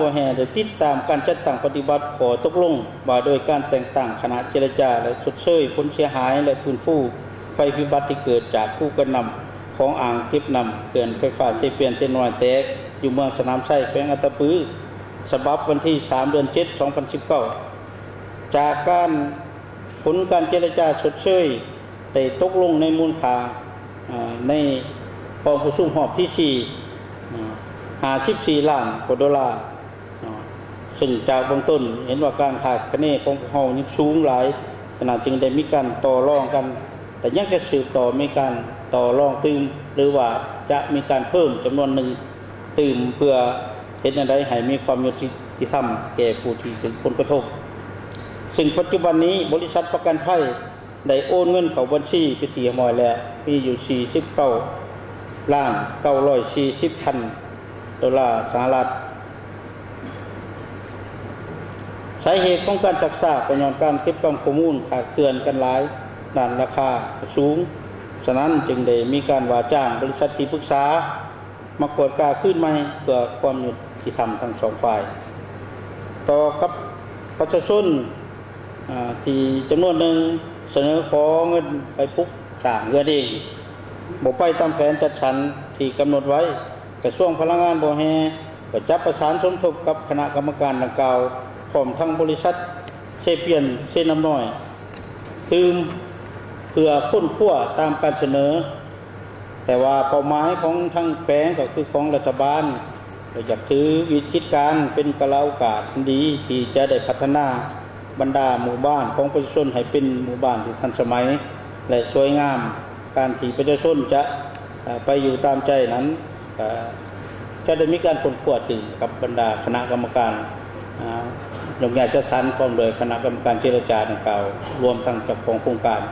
ບໍ່ແຮ່ໄດ້ຕິດຕາມການຈັດຕັ້ງປະຕິບັດຂໍ້ຕົກລົງວ່າດ້ວຍການແຕ່ງຕັ້ງຄະນະເຈລະຈາ ແລະ ຊົດເຊີຍຜົນເສຍຫາຍ ແລະ ຟື້ນຟູໄພພິບັດທີ່ເກີດຈາກພູກະໜ່ຳຂອງອ່າງເກັບນ້ຳເຂື່ອນໄຟຟ້າເຊປຽນ-ເຊນ້ອຍແຕກ ຢູ່ເມືອງສະໜາມໄຊ ແຂວງອັດຕະປື ສະບັບວັນທີສາມ ເດືອນເຈັດ ສອງພັນສິບເກົ້າ. ຈາກການ ຜົນການເຈລະຈາຊົດເຊີຍໄດ້ຕົກລົງໃນມູນຄ່າ ອາ ໃນກອງປະຊຸມຮອບທີສີ່ ອາ ຫ້າສິບສີ່ລ້ານກວ່າໂດລາ ອາ ເຊິ່ງຈາກເບື້ອງຕົ້ນເຫັນວ່າການຄາດຄະເນຂອງພວກເຮົາຍັງສູງຫຼາຍ, ສະນັ້ນຈຶ່ງໄດ້ມີການຕໍ່ລອງກັນ ແລະ ຍັງຈະສືບຕໍ່ມີການຕໍ່ລອງຕື່ມ ຫຼືວ່າຈະມີການເພີ່ມຈຳນວນໜຶ່ງຕື່ມ ເພື່ອເຮັດແນວໃດໃຫ້ມີຄວາມຍຸຕິທຳແກ່ຜູ້ທີ່ຖືກຜົນກະທົບ. ເຊິ່ງປັດຈຸບັນນີ້ບໍລິສັດປະກັນໄພ ໄດ້ໂອນເງິນເຂົ້າບັນຊີເປັນທີ່ຮຽບຮ້ອຍແລ້ວ ມີຢູ່ສີ່ສິບເກົ້າລ້ານເກົ້າຮ້ອຍສີ່ສິບພັນໂດລາສະຫະລັດ. ສາເຫດຂອງການຊັກຊ້າກໍຍ້ອນການເກັບກຳຂໍ້ມູນຂາດເຄື່ອນກັນຫຼາຍ, ດ້ານລາຄາກໍສູງ, ສະນັ້ນຈຶ່ງໄດ້ມີການວ່າຈ້າງບໍລິສັດທີ່ປຶກສາ ມາກວດກາຄືນໃໝ່ເພື່ອຄວາມຍຸຕິທຳທັງສອງຝ່າຍ. ຕໍ່ກັບປະຊາຊົນ ອາ ທີ່ຈຳນວນໜຶ່ງສະເໜີຂໍເງິນໄປປຸກສ້າງເຮືອນເອງ, ບໍ່ໄປຕາມແຜນຈັດສັນທີ່ກຳນົດໄວ້, ກະຊວງພະລັງງານບໍ່ແຮ່ກໍຈະປະສານສົມທົບກັບຄະນະກຳມະການດັ່ງກ່າວ ພ້ອມທັງບໍລິສັດເຊປຽນ-ເຊນ້ຳນ້ອຍຕື່ມ ເພື່ອຄົ້ນຄວ້າຕາມການສະເໜີ. ແຕ່ວ່າເປົ້າໝາຍຂອງທາງແຂວງກໍຄືຂອງລັດຖະບານ ກໍຢາກຖືວິກິດການເປັນກາລະໂອກາດອັນດີທີ່ຈະໄດ້ພັດທະນາບັນດາໝູ່ບ້ານຂອງປະຊາຊົນໃຫ້ເປັນໝູ່ບ້ານທີ່ທັນສະໄໝ ແລະ ສວຍງາມ. ການທີ່ປະຊາຊົນຈະ ເອີ ໄປຢູ່ຕາມໃຈນັ້ນ ເອີ ຈະໄດ້ມີການຄົ້ນຄວ້າຕື່ມກັບບັນດາຄະນະກຳມະການ ອາ ໂຍກຍ້າຍຈັດສັນ ພ້ອມດ້ວຍຄະນະກຳມະການເຈລະຈາດັ່ງກ່າວ ລວມທັງເຈົ້າຂອງໂຄງການ.